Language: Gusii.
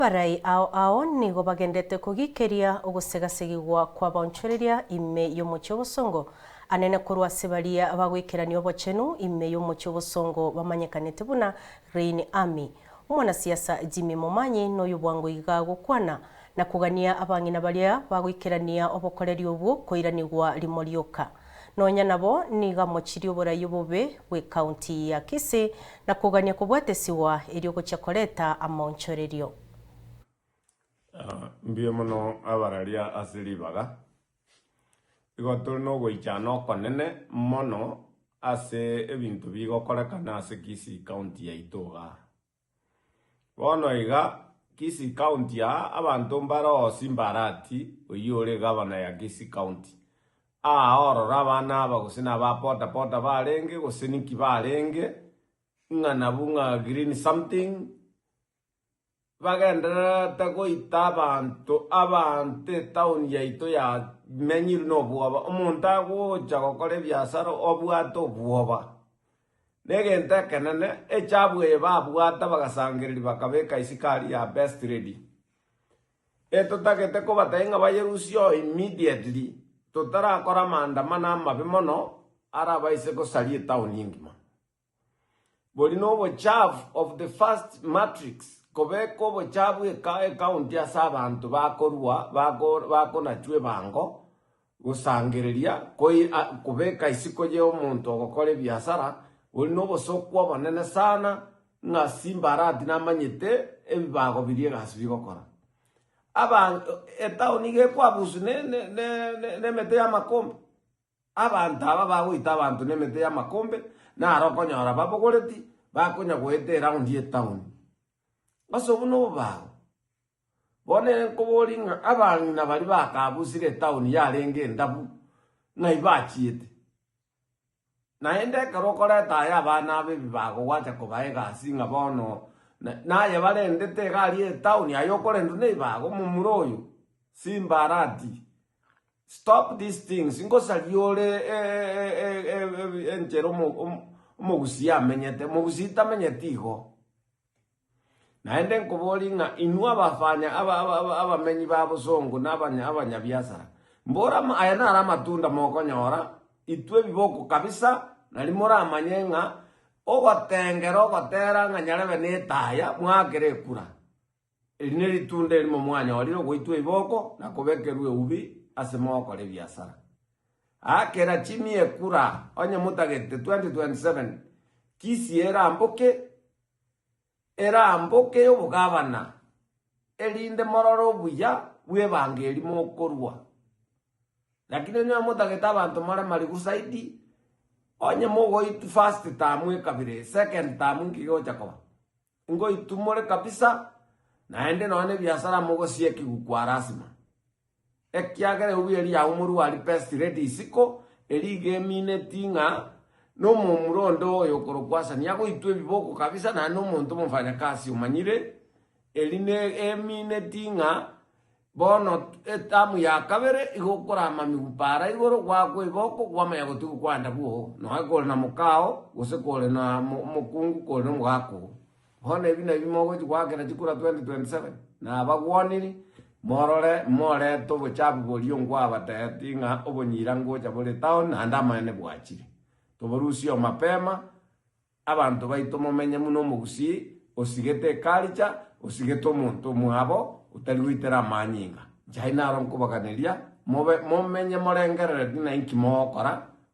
Abarai ao ao nigo bagendete kogikeria ogosegasegigwa kw'abaonchoreria ime y'omochie obosongo, anene korwa ase baria bagoikerania obochenu ime y'omochie obosongo bamanyekanete buna Green Army. Omwanasiasa Jimmy Momanyi noyo bwango iga gokwana na kogania abang'ina baria bagoikerania obokoreri obwo koiranigwa rimo rioka. Nonya nabo nigo amochirie oborai obobe bw'ecounty ya Kisii na kogania kobwatesigwa erio gochia koreta amaonchorerio. Mbuya mono abararia ase ribaga. Igo tore nogoichana okonene mono ase ebinto bigokorekana ase Kisii County yaito igaa. Bono iga, Kisii County aa abanto mbare oo Simba Arati oyio ore egavana ya Kisii County. Aa ororo abana aba gose na aba boda boda barenge gose ninki barenge ng'a nabwo ng'a green something bagendererete goita abanto abanto etown yaito yamenyirwe na obwoba. Omonto agocha gokora ebiasara obwate obwoba. Negento ekenene, echabu eye babwata bagasangereria bakabeka isiko aria ya best lady. Etotagete kobatebia ng'a bayerusie oo immediately totarakora amaandamano amabe mono arabaise gosaria etown engima. Bori nobochafu of the first matrix kobeka obochafu eka ecounty ase abanto bakorwa bako bakonachwa ebango Gosangereria kobeka isiko y'omonto ogokora ebiasara, oria nobosoku obonene sana, ng'a Simba Arati namanyete ebibago biria egasi bigokora. Etaoni iga ekwabusu nemete y'amakombe. Abanto aba bagoita abanto nemete y'amakombe, naro okonyora babogoreti, bakonya goeta eraundi y'etaoni. Ase obwo nobobago. Bono ere nkoborie ng'a abang'ina baria bakabusire etaoni yarenge endabu, ng'ai bachiete? Naende ekero okoreta aye abana aba ebibago gwacha kobaa egasi ng'a bono naye barendete iga aria etaoni, aye okorendwa nebibago, omomura oyo, Simba Arati, stop these things, ngosaria ore enchera omogusii amenyete, omogusii tamenyeti igo. Naende nkoborie ng'a inwe abafanya abamenyi ba bosongo na abanyabiasara, mbore aya naro amatunda mokonyora, itwe ebiboko kabisa, nario moramanye ng'a ogotengera ogotera ng'a nyarebe netaya, mwaakere ekura. Eri neritunda erimo mwanyorire ogoitwa ebiboko na kobekerwa eubi ase mogokora ebiasara. Aakera chimia ekura onye motagete 2027 Kisii eramboke Eramboke y'obogabana, erinde morore obuya bw'ebango eria mokorua. Lakini onye motagete abanto more marigu zaidi, onye mogoitwa first term ekabere, second term nki gegocha koba? Ngoitwa more kabisa, naende nonya na ebiasara mogosiekigwa kwa lasima. Ekiagera eubi eria yao morwari best lady isiko, eria iga emineti ng'a nomomura onde oyo okorokwa Hasani agoitwa ebiboko kabisa naende nomonto omofanyakasi omanyire, eri ne emineti ng'a bono etamu ya kabere igo okorama migupara igoro gwakwa ebiboko kwamanya gotigwa kwanda bwoo nonya kore na mokao gose kore na omokungu kore na omogaka oo. Bono ebi nabio mogochia goakera chikura 2027, nabagwoniri, morore morete obochafu boria nkwabatebetie ng'a obonyira ngocha bore town naende amaene bwachire. Toborusie oo mapema, abanto baito momenye buna omogusii osigete eculture, osigete omonto omwabo otari goitera amanyinga. Inche aye naro nkobaganeria, mobe momenye morengerereti ng'a inki mogokora.